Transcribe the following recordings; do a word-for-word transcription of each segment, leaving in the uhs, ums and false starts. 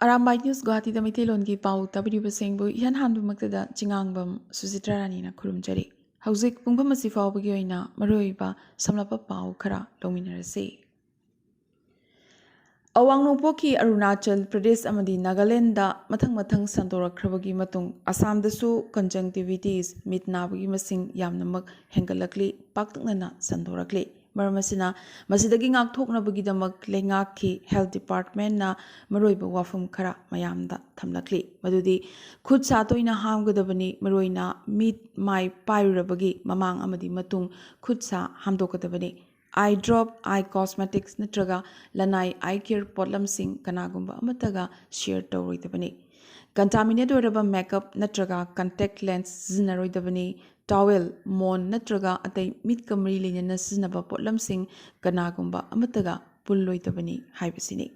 Arambai news ꯒꯨꯋꯥꯍꯥꯇꯤꯗ ꯃꯩꯇꯩꯂꯣꯟꯒꯤ ꯄꯥꯎ ꯇꯥꯕꯤꯔꯤꯕꯁꯤꯡꯕꯨ ꯏꯍꯥꯟ ꯍꯥꯟꯕꯃꯛꯇꯗ ꯆꯤꯉꯥꯡꯕꯝ ꯁꯨꯆꯤꯇ꯭ꯔꯥ ꯔꯥꯅꯤꯅ ꯈꯨꯔꯨꯝꯖꯔꯤ꯫ ꯍꯧꯖꯤꯛ ꯄꯨꯡꯐꯝ ꯑꯁꯤ ꯐꯥꯎꯕꯒꯤ ꯑꯣꯏꯅ ꯃꯔꯨꯑꯣꯏꯕ ꯁꯝꯂꯞꯄ ꯄꯥꯎ ꯈꯔ ꯂꯧꯃꯤꯟꯅꯔꯁꯤ꯫ ꯑꯋꯥꯡ ꯅꯣꯡꯄꯣꯛꯀꯤ ꯑꯔꯨꯅꯥꯆꯜ ꯄ꯭ꯔꯗꯦꯁ ꯑꯃꯗꯤ ꯅꯥꯒꯥꯂꯦꯟꯗ ꯃꯊꯪ ꯃꯊꯪ ꯁꯟꯗꯣꯔꯛꯈ꯭ꯔꯕꯒꯤ ꯃꯇꯨꯡ ꯑꯁꯥꯝꯗꯁꯨ conjunctivitis, ꯃꯤꯠ ꯅꯥꯕꯒꯤ ꯃꯁꯤꯡ ꯌꯥꯝꯅꯃꯛ ꯍꯦꯟꯒꯠꯂꯛꯂꯤ, ꯄꯥꯛꯇꯛꯅꯅ ꯁꯟꯗꯣꯔꯛꯂꯤ꯫ ꯃꯔꯝ ꯑꯁꯤꯅ, ꯃꯁꯤꯗꯒꯤ ꯉꯥꯛꯊꯣꯛꯅꯕꯒꯤꯗꯃꯛ ꯂꯩꯉꯥꯛꯀꯤ health departmentꯅ ꯃꯔꯨꯑꯣꯏꯕ ꯋꯥꯐꯝ ꯈꯔ ꯃꯌꯥꯝꯗ ꯊꯝꯂꯛꯂꯤ, ꯃꯗꯨꯗꯤ ꯈꯨꯠ ꯁꯥ ꯇꯣꯏꯅ ꯍꯥꯝꯒꯗꯕꯅꯤ, ꯃꯔꯨꯑꯣꯏꯅ ꯃꯤꯠ ꯃꯥꯏ ꯄꯥꯏꯔꯨꯔꯕꯒꯤ ꯃꯃꯥꯡ ꯑꯃꯗꯤ ꯃꯇꯨꯡ ꯈꯨꯠ ꯁꯥ ꯍꯥꯝꯗꯣꯛꯀꯗꯕꯅꯤ꯫ Eye drop, eye cosmetics ꯅꯠꯇ꯭ꯔꯒ ꯂꯅꯥꯏ eye care ꯄꯣꯠꯂꯝꯁꯤꯡ ꯀꯅꯥꯒꯨꯝꯕ ꯑꯃꯠꯇꯒ share ꯇꯧꯔꯣꯏꯗꯕꯅꯤ꯫ Contaminate ꯑꯣꯏꯔꯕ makeup ꯅꯠꯇ꯭ꯔꯒ contact lens ꯁꯤꯖꯤꯟꯅꯔꯣꯏꯗꯕꯅꯤ꯫ Towel, ꯃꯣꯟ ꯅꯠꯇ꯭ꯔꯒ ꯑꯇꯩ ꯃꯤꯠꯀ ꯃꯔꯤ ꯂꯩꯅꯅ ꯁꯤꯖꯤꯟꯅꯕ ꯄꯣꯠꯂꯝꯁꯤꯡ ꯀꯅꯥꯒꯨꯝꯕ ꯑꯃꯠꯇꯒ ꯄꯨꯜꯂꯣꯏꯗꯕꯅꯤ ꯍꯥꯏꯕꯁꯤꯅꯤ꯫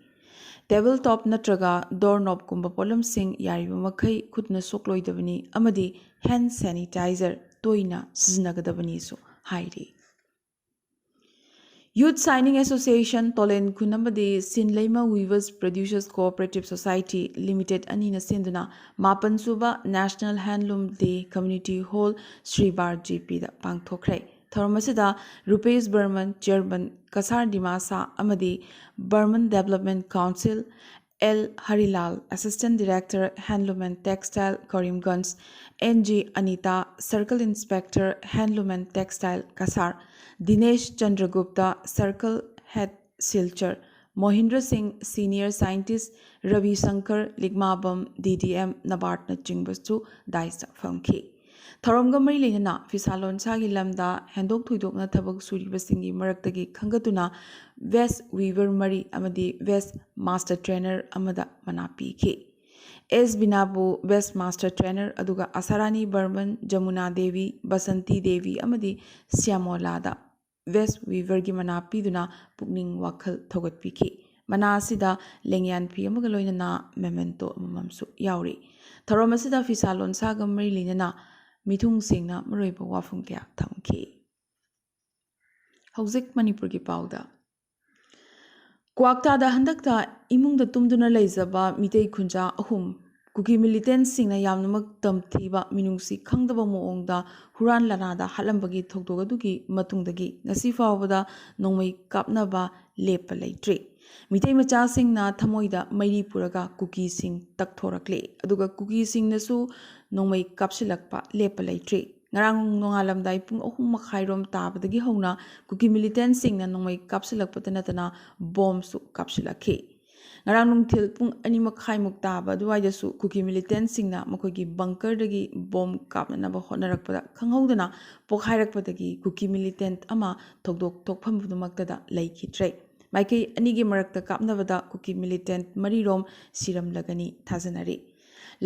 Table top ꯅꯠꯇ꯭ꯔꯒ door knobꯀꯨꯝꯕ ꯄꯣꯠꯂꯝꯁꯤꯡ ꯌꯥꯔꯤꯕ ꯃꯈꯩ ꯈꯨꯠꯅ ꯁꯣꯛꯂꯣꯏꯗꯕꯅꯤ ꯑꯃꯗꯤ hand sanitizer ꯇꯣꯏꯅ ꯁꯤꯖꯤꯟꯅꯒꯗꯕꯅꯤꯁꯨ ꯍꯥꯏꯔꯤ꯫ Youth Signing Association ꯇꯣꯂꯦꯟ ꯈꯨꯟ ꯑꯃꯗꯤ ꯁꯤꯟꯂꯩꯃ Weavers Producers Cooperative Society Limited ꯑꯅꯤꯅ ꯁꯤꯟꯗꯨꯅ ꯃꯥꯄꯟ ꯁꯨꯕ National Handloom Day Community Hall Shri ꯕꯥꯔ ꯖꯦ ꯄꯤꯗ ꯄꯥꯡꯊꯣꯛꯈ꯭ꯔꯦ꯫ ꯊꯧꯔꯝ ꯑꯁꯤꯗ ꯔꯨꯄꯦꯁ ꯕꯔꯃꯟ, chairman ꯀꯁꯥꯔ ꯗꯤꯃꯥꯁꯥ ꯑꯃꯗꯤ Burman Development Council, L Harilal, assistant director Handloom and Textile Karimganj, N G Anita, circle inspector Handloom and Textile Cachar, Dinesh Chandragupta, circle head Silchar, Mohindra Singh, senior scientist Rabi Shankar, ꯂꯤꯛꯃꯥꯕꯝ, ꯗꯤ ꯗꯤ ꯑꯦꯝ, ꯅꯕꯥꯔꯠꯅꯆꯤꯡꯕꯁꯨ ꯗꯥꯏꯁꯇ ꯐꯝꯈꯤ꯫ ꯊꯧꯔꯝꯒ ꯃꯔꯤ ꯂꯩꯅꯅ ꯐꯤꯁꯥ ꯂꯣꯟꯁꯥꯒꯤ ꯂꯝꯗ ꯍꯦꯟꯗꯣꯛ ꯊꯣꯏꯗꯣꯛꯅ ꯊꯕꯛ ꯁꯨꯔꯤꯕꯁꯤꯡꯒꯤ ꯃꯔꯛꯇꯒꯤ ꯈꯟꯒꯠꯇꯨꯅ vest weaver ꯃꯔꯤ ꯑꯃꯗꯤ vest master trainer ꯑꯃꯗ ꯃꯅꯥ ꯄꯤꯈꯤ꯫ ꯑꯦꯁ ꯕꯤꯅꯥꯕꯨ vest master trainer, ꯑꯗꯨꯒ ꯑꯁꯥꯔꯥꯅꯤ ꯕꯔꯃꯟ, ꯖꯃꯨꯅꯥ ꯗꯦꯕꯤ, ꯕꯁꯟꯇꯤ ꯗꯦꯕꯤ ꯑꯃꯗꯤ ꯁ꯭ꯌꯥꯃꯣꯂꯥꯗ vest weaverꯒꯤ ꯃꯅꯥ ꯄꯤꯗꯨꯅ ꯄꯨꯛꯅꯤꯡ ꯋꯥꯈꯜ ꯊꯧꯒꯠꯄꯤꯈꯤ꯫ ꯃꯅꯥ ꯑꯁꯤꯗ ꯂꯦꯡꯌꯥꯟ ꯐꯤ ꯑꯃꯒ ꯂꯣꯏꯅꯅ memento ꯑꯃꯃꯝꯁꯨ ꯌꯥꯎꯔꯤ꯫ ꯊꯧꯔꯝ ꯑꯁꯤꯗ ꯐꯤꯁꯥ ꯂꯣꯟꯁꯥꯒ ꯃꯔꯤ ꯂꯩꯅꯅ ꯃꯤꯊꯨꯡꯁꯤꯡꯅ ꯃꯔꯨꯑꯣꯏꯕ ꯋꯥꯐꯝ ꯀꯌꯥ ꯊꯝꯈꯤ꯫ ꯍꯧꯖꯤꯛ ꯃꯅꯤꯄꯨꯔꯒꯤ ꯄꯥꯎꯗ꯫ ꯀ꯭ꯋꯥꯛꯇꯥꯗ ꯍꯟꯗꯛꯇ ꯏꯃꯨꯡꯗ ꯇꯨꯝꯗꯨꯅ ꯂꯩꯖꯕ ꯃꯤꯇꯩ ꯈꯨꯟꯖꯥ ꯑꯍꯨꯝ ꯀꯨꯀꯤ ꯃꯤꯂꯤꯇꯦꯟꯁꯤꯡꯅ ꯌꯥꯝꯅꯃꯛ ꯇꯝꯊꯤꯕ, ꯃꯤꯅꯨꯡꯁꯤ ꯈꯪꯗꯕ ꯃꯑꯣꯡꯗ ꯍꯨꯔꯥꯟ ꯂꯥꯟꯅꯥꯗ ꯍꯥꯠꯂꯝꯕꯒꯤ ꯊꯧꯗꯣꯛ ꯑꯗꯨꯒꯤ ꯃꯇꯨꯡꯗꯒꯤ ꯉꯁꯤ ꯐꯥꯎꯕꯗ ꯅꯣꯡꯃꯩ ꯀꯥꯞꯅꯕ ꯂꯦꯞꯄ ꯂꯩꯇ꯭ꯔꯤ꯫ ꯃꯤꯇꯩ ꯃꯆꯥꯁꯤꯡꯅ ꯊꯃꯣꯏꯗ ꯃꯩꯔꯤ ꯄꯨꯔꯒ ꯀꯨꯀꯤꯁꯤꯡ ꯇꯛꯊꯣꯔꯛꯂꯤ, ꯑꯗꯨꯒ ꯀꯨꯀꯤꯁꯤꯡꯅꯁꯨ ꯅꯣꯡꯃꯩ ꯀꯥꯞꯁꯤꯜꯂꯛꯄ ꯂꯦꯞꯄ ꯂꯩꯇ꯭ꯔꯤ꯫ ꯉꯔꯥꯡ ꯅꯣꯡꯉꯥꯜꯂꯝꯗꯥꯏ ꯄꯨꯡ ꯑꯍꯨꯝ ꯃꯈꯥꯏꯔꯣꯝ ꯇꯥꯕꯗꯒꯤ ꯍꯧꯅ ꯀꯨꯀꯤ ꯃꯤꯂꯤꯇꯦꯟꯁꯤꯡꯅ ꯅꯣꯡꯃꯩ ꯀꯥꯞꯁꯤꯜꯂꯛꯄꯗ ꯅꯠꯇꯅ ꯕꯣꯝꯁꯨ ꯀꯥꯞꯁꯤꯜꯂꯛꯈꯤ꯫ ꯉꯔꯥꯡ ꯅꯨꯡꯊꯤꯜ ꯄꯨꯡ ꯑꯅꯤ ꯃꯈꯥꯏꯃꯨꯛ ꯇꯥꯕ ꯑꯗꯨꯋꯥꯏꯗꯁꯨ ꯀꯨꯀꯤ ꯃꯤꯂꯤꯇꯦꯟꯁꯤꯡꯅ ꯃꯈꯣꯏꯒꯤ ꯕꯪꯀꯔꯗꯒꯤ ꯕꯣꯝ ꯀꯥꯞꯅꯅꯕ ꯍꯣꯠꯅꯔꯛꯄꯗ ꯈꯪꯍꯧꯗꯅ ꯄꯣꯈꯥꯏꯔꯛꯄꯗꯒꯤ ꯀꯨꯀꯤ ꯃꯤꯂꯤꯇꯦꯟ ꯑꯃ ꯊꯧꯗꯣꯛ ꯊꯣꯛꯐꯝꯗꯨꯃꯛꯇꯗ ꯂꯩꯈꯤꯗ꯭ꯔꯦ꯫ ꯃꯥꯏꯀꯩ ꯑꯅꯤꯒꯤ ꯃꯔꯛꯇ ꯀꯥꯞꯅꯕꯗ ꯀꯨꯀꯤ ꯃꯤꯂꯤꯇꯦꯟ ꯃꯔꯤꯔꯣꯝ ꯁꯤꯔꯝꯂꯒꯅꯤ ꯊꯥꯖꯅꯔꯤ꯫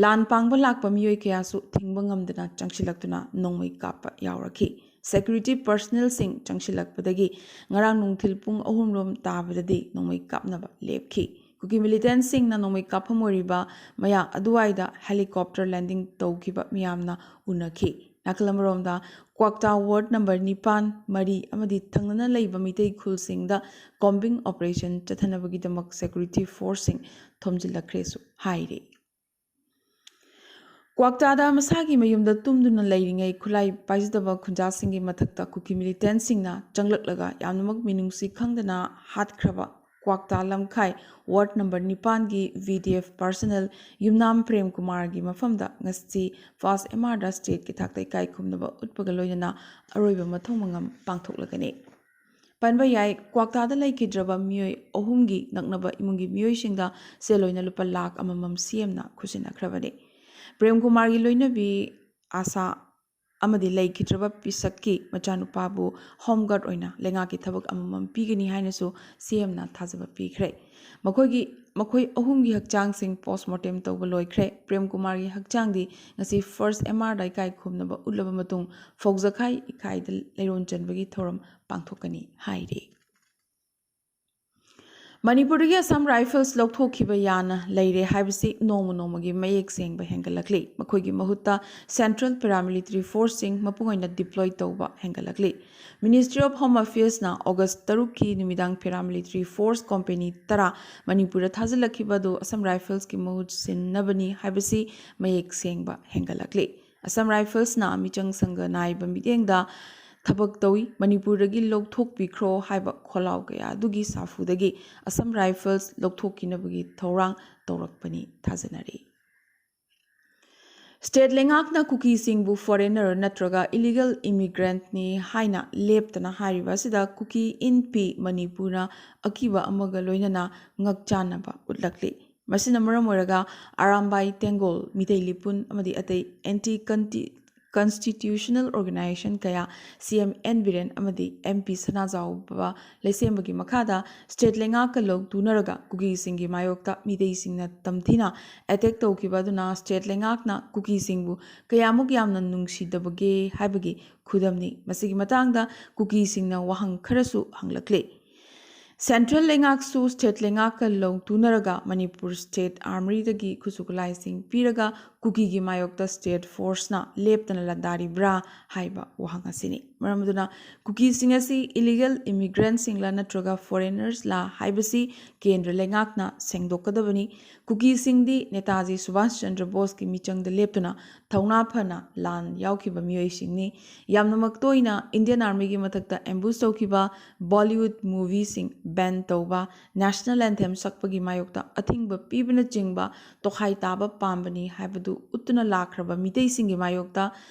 ꯂꯥꯟ ꯄꯥꯡꯕ ꯂꯥꯛꯄ ꯃꯤꯑꯣꯏ ꯀꯌꯥꯁꯨ ꯊꯤꯡꯕ ꯉꯝꯗꯅ ꯆꯪꯁꯤꯜꯂꯛꯇꯨꯅ ꯅꯣꯡꯃꯩ ꯀꯥꯞꯄ ꯌꯥꯎꯔꯛꯈꯤ꯫ ꯁꯦꯀ꯭ꯌꯨꯔꯤꯇꯤ ꯄꯔꯁꯅꯦꯜꯁꯤꯡ ꯆꯪꯁꯤꯜꯂꯛꯄꯗꯒꯤ ꯉꯔꯥꯡ ꯅꯨꯡꯊꯤꯜ ꯄꯨꯡ ꯑꯍꯨꯝ ꯔꯣꯝ ꯇꯥꯕꯗꯗꯤ ꯅꯣꯡꯃꯩ ꯀꯥꯞꯅꯕ ꯂꯦꯞꯈꯤ꯫ ꯀꯨꯀꯤ ꯃꯤꯂꯤꯇꯦꯟꯁꯤꯡꯅ ꯅꯣꯡꯃꯩ ꯀꯥꯞꯐꯝ ꯑꯣꯏꯔꯤꯕ ꯃꯌꯥ ꯑꯗꯨꯋꯥꯏꯗ ꯍꯦꯂꯤꯀꯣꯞꯇꯔ ꯂꯦꯟꯗꯤꯡ ꯇꯧꯈꯤꯕ ꯃꯤꯌꯥꯝꯅ ꯎꯅꯈꯤ꯫ ꯅꯥꯀꯜ ꯑꯃꯔꯣꯝꯗ ꯀ꯭ꯋꯥꯛꯇꯥ ꯋꯥꯔꯗ ꯅꯝꯕꯔ ꯅꯤꯄꯥꯟ, ꯃꯔꯤ ꯑꯃꯗꯤ ꯊꯪꯅꯅ ꯂꯩꯕ ꯃꯤꯇꯩ ꯈꯨꯜꯁꯤꯡꯗ ꯀꯣꯝꯕꯤꯡ ꯑꯣꯄꯔꯦꯁꯟ ꯆꯠꯊꯅꯕꯒꯤꯗꯃꯛ ꯁꯦꯀ꯭ꯌꯨꯔꯤꯇꯤ ꯐꯣꯔꯁꯁꯤꯡ ꯊꯣꯝꯖꯤꯜꯂꯛꯈ꯭ꯔꯦꯁꯨ ꯍꯥꯏꯔꯤ꯫ ꯀ꯭ꯋꯥꯛꯇꯥꯗ ꯃꯁꯥꯒꯤ ꯃꯌꯨꯝꯗ ꯇꯨꯝꯗꯨꯅ ꯂꯩꯔꯤꯉꯩ ꯈꯨꯠꯂꯥꯏ ꯄꯥꯏꯖꯗꯕ ꯈꯨꯟꯖꯥꯁꯤꯡꯒꯤ ꯃꯊꯛꯇ ꯀꯨꯀꯤ ꯃꯤꯂꯤꯇꯦꯟꯁꯤꯡꯅ ꯆꯪꯂꯛꯂꯒ ꯌꯥꯝꯅꯃꯛ ꯃꯤꯅꯨꯡꯁꯤ ꯈꯪꯗꯅ ꯍꯥꯠꯈ꯭ꯔꯕ ꯀ꯭ꯋꯥꯛꯇꯥ ꯂꯝꯈꯥꯏ ꯋꯥꯔꯗ ꯅꯝꯕꯔ ꯅꯤꯄꯥꯟꯒꯤ V D F personnel Yumnam Prem ꯀꯨꯃꯥꯔꯒꯤ ꯃꯐꯝꯗ ꯉꯁꯤ ꯐꯥꯔꯁ ꯑꯦꯝ ꯑꯥꯔꯗ ꯁ꯭ꯇꯦꯠꯀꯤ ꯊꯥꯛꯇ ꯏꯀꯥꯏ ꯈꯨꯝꯅꯕ ꯎꯠꯄꯒ ꯂꯣꯏꯅꯅ ꯑꯔꯣꯏꯕ ꯃꯊꯧ ꯃꯉꯝ ꯄꯥꯡꯊꯣꯛꯂꯒꯅꯤ꯫ ꯄꯟꯕ ꯌꯥꯏ, ꯀ꯭ꯋꯥꯛꯇꯥꯗ ꯂꯩꯈꯤꯗ꯭ꯔꯕ ꯃꯤꯑꯣꯏ ꯑꯍꯨꯝꯒꯤ ꯅꯛꯅꯕ ꯏꯃꯨꯡꯒꯤ ꯃꯤꯑꯣꯏꯁꯤꯡꯗ ꯁꯦꯜ ꯑꯣꯏꯅ ꯂꯨꯄꯥ ꯂꯥꯈ ꯑꯃꯃꯝ ꯁꯤ ꯑꯦꯝꯅ ꯈꯨꯠꯁꯤꯟꯅꯈ꯭ꯔꯕꯅꯤ꯫ ꯄ꯭ꯔꯦꯝ ꯀꯨꯃꯥꯔꯒꯤ ꯂꯣꯏꯅꯕꯤ ꯑꯥꯁꯥ ꯑꯃꯗꯤ ꯂꯩꯈꯤꯗ꯭ꯔꯕ ꯄꯤꯁꯛꯀꯤ ꯃꯆꯥꯅꯨꯄꯥꯕꯨ ꯍꯣꯝ ꯒꯥꯔꯗ ꯑꯣꯏꯅ ꯂꯩꯉꯥꯛꯀꯤ ꯊꯕꯛ ꯑꯃꯃꯝ ꯄꯤꯒꯅꯤ ꯍꯥꯏꯅꯁꯨ ꯁꯤ ꯑꯦꯝꯅ ꯊꯥꯖꯕ ꯄꯤꯈ꯭ꯔꯦ꯫ ꯃꯈꯣꯏꯒꯤ, ꯃꯈꯣꯏ ꯑꯍꯨꯝꯒꯤ ꯍꯛꯆꯥꯡꯁꯤꯡ ꯄꯣꯁꯃꯣꯔꯇꯦꯝ ꯇꯧꯕ ꯂꯣꯏꯈ꯭ꯔꯦ꯫ ꯄ꯭ꯔꯦꯝ ꯀꯨꯃꯥꯔꯒꯤ ꯍꯛꯆꯥꯡꯗꯤ ꯉꯁꯤ ꯐꯥꯔꯁ ꯑꯦꯝ ꯑꯥꯔꯗ ꯏꯀꯥꯏ ꯈꯨꯝꯅꯕ ꯎꯠꯂꯕ ꯃꯇꯨꯡ ꯐꯧꯖꯈꯥꯏ ꯏꯀꯥꯏꯗ ꯂꯩꯔꯣꯟ ꯆꯟꯕꯒꯤ ꯊꯧꯔꯝ ꯄꯥꯡꯊꯣꯛꯀꯅꯤ ꯍꯥꯏꯔꯤ꯫ ꯃꯅꯤꯄꯨꯔꯗꯒꯤ ꯑꯁꯥꯝ ꯔꯥꯏꯐꯜꯁ ꯂꯧꯊꯣꯛꯈꯤꯕ ꯌꯥꯅ ꯂꯩꯔꯦ ꯍꯥꯏꯕꯁꯤ ꯅꯣꯡꯃ ꯅꯣꯡꯃꯒꯤ ꯃꯌꯦꯛ ꯁꯦꯡꯕ ꯍꯦꯟꯒꯠꯂꯛꯂꯤ꯫ ꯃꯈꯣꯏꯒꯤ ꯃꯍꯨꯠꯇ ꯁꯦꯟꯇ꯭ꯔꯦꯜ ꯄꯦꯔꯥꯃꯤꯂꯤꯇꯔꯤ ꯐꯣꯔꯁꯁꯤꯡ ꯃꯄꯨꯡ ꯑꯣꯏꯅ ꯗꯤꯄ꯭ꯂꯣꯏ ꯇꯧꯕ ꯍꯦꯟꯒꯠꯂꯛꯂꯤ꯫ ꯃꯤꯅꯤꯁꯇ꯭ꯔꯤ ꯑꯣꯐ ꯍꯣꯝ ꯑꯦꯐꯤꯌꯔꯁꯅ ꯑꯣꯒꯁ ꯇꯔꯨꯛꯀꯤ ꯅꯨꯃꯤꯗꯥꯡ ꯄꯦꯔꯥꯃꯤꯂꯤꯇꯔꯤ ꯐꯣꯔꯁ ꯀꯣꯝꯄꯦꯅꯤ ꯇꯔꯥ ꯃꯅꯤꯄꯨꯔꯗ ꯊꯥꯖꯤꯜꯂꯛꯈꯤꯕ ꯑꯗꯨ ꯑꯁꯥꯝ ꯔꯥꯏꯐꯜꯁꯀꯤ ꯃꯍꯨꯠ ꯁꯤꯟꯅꯕꯅꯤ ꯍꯥꯏꯕꯁꯤ ꯃꯌꯦꯛ ꯁꯦꯡꯕ ꯍꯦꯟꯒꯠꯂꯛꯂꯤ꯫ ꯑꯁꯥꯝ ꯔꯥꯏꯐꯜꯁꯅ ꯃꯤꯆꯪ ꯁꯪꯒ ꯅꯥꯏꯕ ꯃꯤꯠꯌꯦꯡꯗ ꯊꯕꯛ ꯇꯧꯏ꯫ ꯃꯅꯤꯄꯨꯔꯗꯒꯤ ꯂꯧꯊꯣꯛꯄꯤꯈ꯭ꯔꯣ ꯍꯥꯏꯕ ꯈꯣꯜꯂꯥꯎ ꯀꯌꯥ ꯑꯗꯨꯒꯤ ꯁꯥꯐꯨꯗꯒꯤ ꯑꯁꯥꯝ ꯔꯥꯏꯐꯜꯁ ꯂꯧꯊꯣꯛꯈꯤꯅꯕꯒꯤ ꯊꯧꯔꯥꯡ ꯇꯧꯔꯛꯄꯅꯤ ꯊꯥꯖꯅꯔꯤ꯫ ꯁ꯭ꯇꯦꯠ ꯂꯩꯉꯥꯛꯅ ꯀꯨꯀꯤꯁꯤꯡꯕꯨ ꯐꯣꯔꯦꯅꯔ ꯅꯠꯇ꯭ꯔꯒ ꯏꯂꯤꯒꯦꯜ ꯏꯃꯤꯒ꯭ꯔꯦꯟꯠꯅꯤ ꯍꯥꯏꯅ ꯂꯦꯞꯇꯅ ꯍꯥꯏꯔꯤꯕ ꯑꯁꯤꯗ ꯀꯨꯀꯤ ꯏꯟ ꯄꯤ ꯃꯅꯤꯄꯨꯔꯅ ꯑꯀꯤꯕ ꯑꯃꯒ ꯂꯣꯏꯅꯅ ꯉꯛꯆꯥꯟꯅꯕ ꯎꯠꯂꯛꯂꯤ꯫ ꯃꯁꯤꯅ ꯃꯔꯝ ꯑꯣꯏꯔꯒ ꯑꯔꯥꯝꯕꯥꯏ ꯇꯦꯡꯒꯣꯜ, ꯃꯤꯇꯩ ꯂꯤꯄꯨꯟ ꯑꯃꯗꯤ ꯑꯇꯩ ꯑꯦꯟꯇꯤ ꯀꯟꯇꯤ-, ꯀꯟꯁꯇꯤꯇ꯭ꯌꯨꯁꯅꯦꯜ ꯑꯣꯔꯒꯅꯥꯏꯖꯦꯁꯟ ꯀꯌꯥ ꯁꯤ ꯑꯦꯝ ꯑꯦꯟ ꯕꯤꯔꯦꯟ ꯑꯃꯗꯤ ꯑꯦꯝ ꯄꯤ ꯁꯅꯥꯖꯥꯎꯕ ꯂꯩꯁꯦꯝꯕꯒꯤ ꯃꯈꯥꯗ ꯁ꯭ꯇꯦꯠ ꯂꯩꯉꯥꯛꯀ ꯂꯧ ꯇꯨꯅꯔꯒ ꯀꯨꯀꯤꯁꯤꯡꯒꯤ ꯃꯥꯌꯣꯛꯇ ꯃꯤꯇꯩꯁꯤꯡꯅ ꯇꯝꯊꯤꯅ ꯑꯦꯇꯦꯛ ꯇꯧꯈꯤꯕ ꯑꯗꯨꯅ ꯁ꯭ꯇꯦꯠ ꯂꯩꯉꯥꯛꯅ ꯀꯨꯀꯤꯁꯤꯡꯕꯨ ꯀꯌꯥꯃꯨꯛ ꯌꯥꯝꯅ ꯅꯨꯡꯁꯤꯗꯕꯒꯦ ꯍꯥꯏꯕꯒꯤ ꯈꯨꯗꯝꯅꯤ꯫ ꯃꯁꯤꯒꯤ ꯃꯇꯥꯡꯗ ꯀꯨꯀꯤꯁꯤꯡꯅ ꯋꯥꯍꯪ ꯈꯔꯁꯨ ꯍꯪꯂꯛꯂꯤ꯫ ꯁꯦꯟꯇ꯭ꯔꯦꯜ ꯂꯩꯉꯥꯛꯁꯨ ꯁ꯭ꯇꯦꯠ ꯂꯩꯉꯥꯛꯀ ꯂꯧ ꯇꯨꯅꯔꯒ ꯃꯅꯤꯄꯨꯔ ꯁ꯭ꯇꯦꯠ ꯑꯥꯔꯃꯤꯗꯒꯤ ꯈꯨꯠꯁꯨ ꯈꯨꯠꯂꯥꯏꯁꯤꯡ ꯄꯤꯔꯒ ꯀꯨꯀꯤꯒꯤ ꯃꯥꯌꯣꯛꯇ ꯁ꯭ꯇꯦꯠ ꯐꯣꯔꯁꯅ ꯂꯦꯞꯇꯅ ꯂꯥꯟꯗꯥꯔꯤꯕ꯭ꯔꯥ ꯍꯥꯏꯕ ꯋꯥꯍꯪ ꯑꯁꯤꯅꯤ꯫ ꯃꯔꯝ ꯑꯗꯨꯅ ꯀꯨꯀꯤꯁꯤꯡ ꯑꯁꯤ ꯏꯂꯤꯒꯦꯜ ꯏꯃꯤꯒ꯭ꯔꯦꯟꯠꯁꯤꯡꯂ ꯅꯠꯇ꯭ꯔꯒ ꯐꯣꯔꯦꯅꯔꯁꯂ ꯍꯥꯏꯕꯁꯤ ꯀꯦꯟꯗ꯭ꯔ ꯂꯩꯉꯥꯛꯅ ꯁꯦꯡꯗꯣꯛꯀꯗꯕꯅꯤ꯫ ꯀꯨꯀꯤꯁꯤꯡꯗꯤ ꯅꯦꯇꯥꯖꯤ ꯁꯨꯚꯥꯁ ꯆꯟꯗ꯭ꯔ ꯕꯣꯁꯀꯤ ꯃꯤꯆꯪꯗ ꯂꯦꯞꯇꯨꯅ ꯊꯧꯅꯥ ꯐꯅ ꯂꯥꯟ ꯌꯥꯎꯈꯤꯕ ꯃꯤꯑꯣꯏꯁꯤꯡꯅꯤ꯫ ꯌꯥꯝꯅꯃꯛ ꯇꯣꯏꯅ ꯏꯟꯗꯤꯌꯟ ꯑꯥꯔꯃꯤꯒꯤ ꯃꯊꯛꯇ ꯑꯦꯝꯕꯨꯁ ꯇꯧꯈꯤꯕ, ꯕꯣꯂꯤꯋꯨꯗ ꯃꯨꯚꯤꯁꯤꯡ ꯕꯦꯟ ꯇꯧꯕ, ꯅꯦꯁꯅꯦꯜ ꯑꯦꯟꯊꯦꯝ ꯁꯛꯄꯒꯤ ꯃꯥꯌꯣꯛꯇ ꯑꯊꯤꯡꯕ ꯄꯤꯕꯅꯆꯤꯡꯕ ꯇꯣꯈꯥꯏ ꯇꯥꯕ ꯄꯥꯝꯕꯅꯤ ꯍꯥꯏꯕꯗꯨ ꯎꯠꯇꯨꯅ ꯂꯥꯛꯈ꯭ꯔꯕ ꯃꯤꯇꯩꯁꯤꯡꯒꯤ ꯃꯥꯌꯣꯛꯇ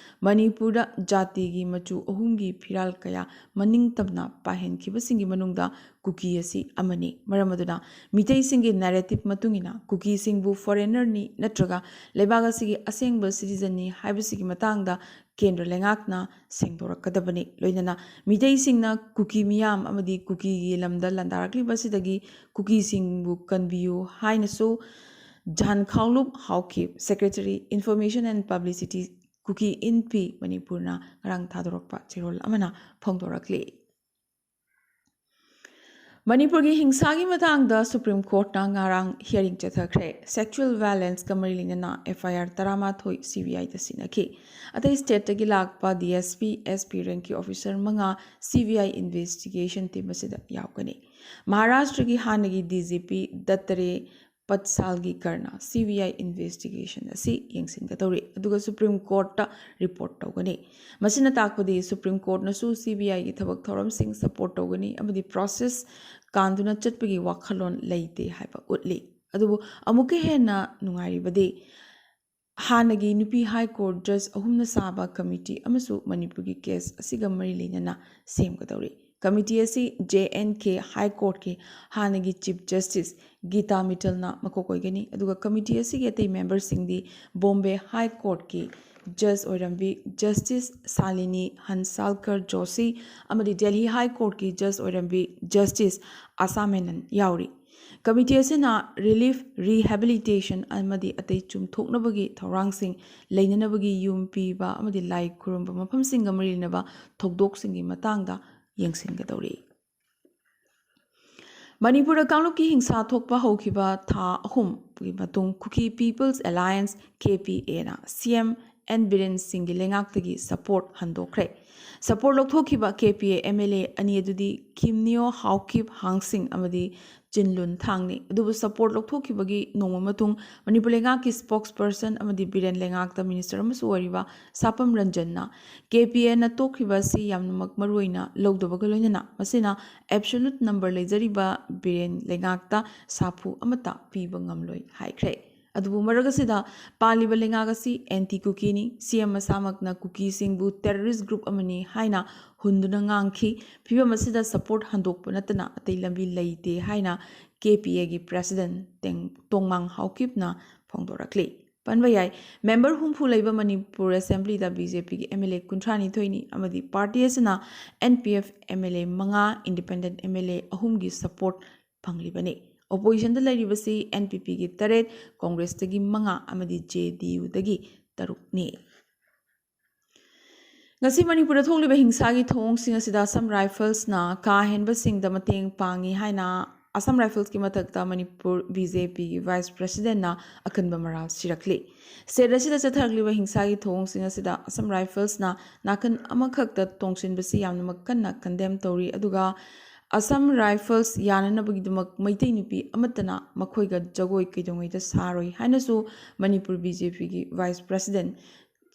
ꯃꯅꯤꯄꯨꯔꯗ ꯖꯥꯇꯤꯒꯤ ꯃꯆꯨ ꯑꯍꯨꯝꯒꯤ ꯐꯤꯔꯥꯜ ꯀꯌꯥ ꯃꯅꯤꯡ ꯇꯝꯅ ꯄꯥꯏꯍꯟꯈꯤꯕꯁꯤꯡꯒꯤ ꯃꯅꯨꯡꯗ ꯀꯨꯀꯤ ꯑꯁꯤ ꯑꯃꯅꯤ꯫ ꯃꯔꯝ ꯑꯗꯨꯅ ꯃꯤꯇꯩꯁꯤꯡꯒꯤ ꯅꯦꯔꯦꯇꯤꯚ ꯃꯇꯨꯡ ꯏꯟꯅ ꯀꯨꯀꯤꯁꯤꯡꯕꯨ ꯐꯣꯔꯦꯅꯔꯅꯤ ꯅꯠꯇ꯭ꯔꯒ ꯂꯩꯕꯥꯛ ꯑꯁꯤꯒꯤ ꯑꯁꯦꯡꯕ ꯁꯤꯇꯤꯖꯟꯅꯤ ꯍꯥꯏꯕꯁꯤꯒꯤ ꯃꯇꯥꯡꯗ ꯀꯦꯟꯗ꯭ꯔ ꯂꯩꯉꯥꯛꯅ ꯁꯦꯡꯗꯣꯔꯛꯀꯗꯕꯅꯤ꯫ ꯂꯣꯏꯅꯅ ꯃꯤꯇꯩꯁꯤꯡꯅ ꯀꯨꯀꯤ ꯃꯤꯌꯥꯝ ꯑꯃꯗꯤ ꯀꯨꯀꯤꯒꯤ ꯂꯝꯗ ꯂꯥꯟꯗꯥꯔꯛꯂꯤꯕ ꯑꯁꯤꯗꯒꯤ ꯀꯨꯀꯤꯁꯤꯡꯕꯨ ꯀꯟꯕꯤꯌꯨ ꯍꯥꯏꯅꯁꯨ ꯖꯥꯟꯈꯥꯎꯂꯨꯞ Haokip, Secretary Information and Publicity, ꯀꯨꯀꯤ ꯏꯟ ꯄꯤ ꯃꯅꯤꯄꯨꯔꯅ ꯉꯔꯥꯡ ꯊꯥꯗꯣꯔꯛꯄ ꯆꯦꯔꯣꯜ ꯑꯃꯅ ꯐꯣꯡꯗꯣꯔꯛꯂꯤ꯫ ꯃꯅꯤꯄꯨꯔꯒꯤ ꯍꯤꯡꯁꯥꯒꯤ ꯃꯇꯥꯡꯗ ꯁꯨꯄ꯭ꯔꯤꯝ ꯀꯣꯔꯠꯅ ꯉꯔꯥꯡ hearing ꯆꯠꯊꯈ꯭ꯔꯦ꯫ Sexual violenceꯀ ꯃꯔꯤ ꯂꯩꯅꯅ F I R ꯇꯔꯥꯃꯥꯊꯣꯏ C B Iꯗ ꯁꯤꯟꯅꯈꯤ꯫ ꯑꯇꯩ stateꯇꯒꯤ ꯂꯥꯛꯄ D S P, S P rankꯀꯤ officer ꯃꯉꯥ C B I investigation team ꯑꯁꯤꯗ ꯌꯥꯎꯒꯅꯤ꯫ ꯃꯍꯥꯔꯥꯁꯇ꯭ꯔꯒꯤ ꯍꯥꯟꯅꯒꯤ D G P ꯗꯠꯇꯔꯦ ꯄꯠꯁꯥꯜꯒꯤ ꯀꯔꯅ C B I investigation ꯑꯁꯤ ꯌꯦꯡꯁꯤꯟꯒꯗꯧꯔꯤ, ꯑꯗꯨꯒ ꯁꯨꯄ꯭ꯔꯤꯝ ꯀꯣꯔꯠꯇ report ꯇꯧꯒꯅꯤ꯫ ꯃꯁꯤꯅ ꯇꯥꯛꯄꯗꯤ ꯁꯨꯄ꯭ꯔꯤꯝ ꯀꯣꯔꯠꯅꯁꯨ C B Iꯒꯤ ꯊꯕꯛ ꯊꯧꯔꯝꯁꯤꯡ support ꯇꯧꯒꯅꯤ ꯑꯃꯗꯤ process ꯀꯥꯟꯗꯨꯅ ꯆꯠꯄꯒꯤ ꯋꯥꯈꯜꯂꯣꯟ ꯂꯩꯇꯦ ꯍꯥꯏꯕ ꯎꯠꯂꯤ꯫ ꯑꯗꯨꯕꯨ ꯑꯃꯨꯛꯀ ꯍꯦꯟꯅ ꯅꯨꯡꯉꯥꯏꯔꯤꯕꯗꯤ ꯍꯥꯟꯅꯒꯤ ꯅꯨꯄꯤ High Court judge ꯑꯍꯨꯝꯅ ꯁꯥꯕ committee ꯑꯃꯁꯨ ꯃꯅꯤꯄꯨꯔꯒꯤ case ꯑꯁꯤꯒ ꯃꯔꯤ ꯂꯩꯅꯅ ꯁꯦꯝꯒꯗꯧꯔꯤ꯫ Committee ꯑꯁꯤ J and K High Courtꯀꯤ ꯍꯥꯟꯅꯒꯤ Chief Justice ꯒꯤꯇꯥ ꯃꯤꯇꯜꯅ ꯃꯀꯣꯛ ꯑꯣꯏꯒꯅꯤ, ꯑꯗꯨꯒ committee ꯑꯁꯤꯒꯤ ꯑꯇꯩ memberꯁꯤꯡꯗꯤ Bombay High Courtꯀꯤ judge ꯑꯣꯏꯔꯝꯕꯤ Justice ꯁꯥꯂꯤꯅꯤ ꯍꯟꯁꯥꯜꯀꯔ Joshi ꯑꯃꯗꯤ Delhi High Courtꯀꯤ judge ꯑꯣꯏꯔꯝꯕꯤ Justice ꯑꯥꯁꯥ ꯃꯦꯅꯟ ꯌꯥꯎꯔꯤ꯫ Committee ꯑꯁꯤꯅ relief, rehabilitation ꯑꯃꯗꯤ ꯑꯇꯩ ꯆꯨꯝꯊꯣꯛꯅꯕꯒꯤ ꯊꯧꯔꯥꯡꯁꯤꯡ, ꯂꯩꯅꯅꯕꯒꯤ ꯌꯨꯝ ꯄꯤꯕ ꯑꯃꯗꯤ ꯂꯥꯏ ꯈꯨꯔꯨꯝꯕ ꯃꯐꯝꯁꯤꯡꯒ ꯃꯔꯤ ꯂꯩꯅꯕ ꯊꯧꯗꯣꯛꯁꯤꯡꯒꯤ ꯃꯇꯥꯡꯗ ꯌꯦꯡꯁꯤꯟꯒꯗꯧꯔꯤ꯫ ꯃꯅꯤꯄꯨꯔꯗ ꯀꯥꯡꯂꯨꯞꯀꯤ ꯍꯤꯡꯁꯥ ꯊꯣꯛꯄ ꯍꯧꯈꯤꯕ ꯊꯥ ꯑꯍꯨꯝꯒꯤ ꯃꯇꯨꯡ ꯀꯨꯀꯤ People's Alliance, K P Aꯅ C M N Biren ꯁꯤꯡꯒꯤ ꯂꯩꯉꯥꯛꯇꯒꯤ support ꯍꯟꯗꯣꯛꯈ꯭ꯔꯦ꯫ Support ꯂꯧꯊꯣꯛꯈꯤꯕ K P A M L A ꯑꯅꯤ ꯑꯗꯨꯗꯤ ꯀꯤꯝꯅꯤꯌꯣ ꯍꯥꯎꯀꯤꯞ ꯍꯥꯡꯁꯤꯡ ꯑꯃꯗꯤ ꯆꯤꯟꯂꯨꯟ ꯊꯥꯡꯅꯤ꯫ ꯑꯗꯨꯕꯨ support ꯂꯧꯊꯣꯛꯈꯤꯕꯒꯤ ꯅꯣꯡꯃ ꯃꯇꯨꯡ ꯃꯅꯤꯄꯨꯔ ꯂꯩꯉꯥꯛꯀꯤ spokesperson ꯑꯃꯗꯤ ꯕꯤꯔꯦꯟ ꯂꯩꯉꯥꯛꯇ minister ꯑꯃꯁꯨ ꯑꯣꯏꯔꯤꯕ ꯁꯥꯄꯝ ꯔꯟꯖꯟꯅ K P Aꯅ ꯇꯣꯛꯈꯤꯕ ꯑꯁꯤ ꯌꯥꯝꯅꯃꯛ ꯃꯔꯨꯑꯣꯏꯅ ꯂꯧꯗꯕꯒ ꯂꯣꯏꯅꯅ ꯃꯁꯤꯅ absolute number ꯂꯩꯖꯔꯤꯕ ꯕꯤꯔꯦꯟ ꯂꯩꯉꯥꯛꯇ ꯁꯥꯐꯨ ꯑꯃꯠꯇ ꯄꯤꯕ ꯉꯝꯂꯣꯏ ꯍꯥꯏꯈ꯭ꯔꯦ꯫ ꯑꯗꯨꯕꯨ ꯃꯔꯛ ꯑꯁꯤꯗ ꯄꯥꯜꯂꯤꯕ ꯂꯩꯉꯥꯛ ꯑꯁꯤ anti ꯀꯨꯀꯤꯅꯤ, C M ꯃꯁꯥꯃꯛꯅ ꯀꯨꯀꯤꯁꯤꯡꯕꯨ terrorist group ꯑꯃꯅꯤ ꯍꯥꯏꯅ ꯍꯨꯟꯗꯨꯅ ꯉꯥꯡꯈꯤ꯫ ꯐꯤꯕꯝ ꯑꯁꯤꯗ support ꯍꯟꯗꯣꯛꯄ ꯅꯠꯇꯅ ꯑꯇꯩ ꯂꯝꯕꯤ ꯂꯩꯇꯦ ꯍꯥꯏꯅ K P Aꯒꯤ president ꯇꯦꯡ-, ꯇꯣꯡꯃꯥꯡ ꯍꯥꯎꯀꯤꯞꯅ ꯐꯣꯡꯗꯣꯔꯛꯂꯤ꯫ ꯄꯟꯕ ꯌꯥꯏ, member ꯍꯨꯝꯐꯨ ꯂꯩꯕ Manipur assemblyꯗ B J Pꯒꯤ M L A ꯀꯨꯟꯊ꯭ꯔꯥ ꯅꯤꯊꯣꯏꯅꯤ ꯑꯃꯗꯤ party ꯑꯁꯤꯅ N P F M L A ꯃꯉꯥ, independent M L A ꯑꯍꯨꯝꯒꯤ support ꯐꯪꯂꯤꯕꯅꯤ꯫ Oppositionꯗ ꯂꯩꯔꯤꯕꯁꯤ N P Pꯒꯤ ꯇꯔꯦꯠ, Congressꯇꯒꯤ ꯃꯉꯥ ꯑꯃꯗꯤ J D Uꯗꯒꯤ ꯇꯔꯨꯛꯅꯤ꯫ ꯉꯁꯤ ꯃꯅꯤꯄꯨꯔꯗ ꯊꯣꯛꯂꯤꯕ ꯍꯤꯡꯁꯥꯒꯤ ꯊꯧꯑꯣꯡꯁꯤꯡ ꯑꯁꯤꯗ ꯑꯁꯝ ꯔꯥꯏꯐꯜꯁꯅ ꯀꯥ ꯍꯦꯟꯕꯁꯤꯡꯗ ꯃꯇꯦꯡ ꯄꯥꯡꯉꯤ ꯍꯥꯏꯅ ꯑꯁꯝ ꯔꯥꯏꯐꯜꯁꯀꯤ ꯃꯊꯛꯇ ꯃꯅꯤꯄꯨꯔ ꯕꯤ ꯖꯦ ꯄꯤꯒꯤ ꯚꯥꯏꯁ ꯄ꯭ꯔꯁꯤꯗꯦꯟꯅ ꯑꯀꯟꯕ ꯃꯔꯥꯜ ꯁꯤꯔꯛꯂꯤ꯫ ꯁ꯭ꯇꯦꯠ ꯑꯁꯤꯗ ꯆꯠꯊꯔꯛꯂꯤꯕ ꯍꯤꯡꯁꯥꯒꯤ ꯊꯧꯑꯣꯡꯁꯤꯡ ꯑꯁꯤꯗ ꯑꯁꯝ ꯔꯥꯏꯐꯜꯁꯅ ꯅꯥꯀꯟ ꯑꯃꯈꯛꯇ ꯇꯣꯡꯁꯤꯟꯕꯁꯤ ꯌꯥꯝꯅꯃꯛ ꯀꯟꯅ ꯀꯟꯗꯦꯝ ꯇꯧꯔꯤ, ꯑꯗꯨꯒ ꯑꯁꯝ ꯔꯥꯏꯐꯜꯁ ꯌꯥꯅꯅꯕꯒꯤꯗꯃꯛ ꯃꯩꯇꯩ ꯅꯨꯄꯤ ꯑꯃꯠꯇꯅ ꯃꯈꯣꯏꯒ ꯖꯒꯣꯏ ꯀꯩꯗꯧꯉꯩꯗ ꯁꯥꯔꯣꯏ ꯍꯥꯏꯅꯁꯨ ꯃꯅꯤꯄꯨꯔ ꯕꯤ ꯖꯦ ꯄꯤꯒꯤ ꯚꯥꯏꯁ ꯄ꯭ꯔꯁꯤꯗꯦꯟ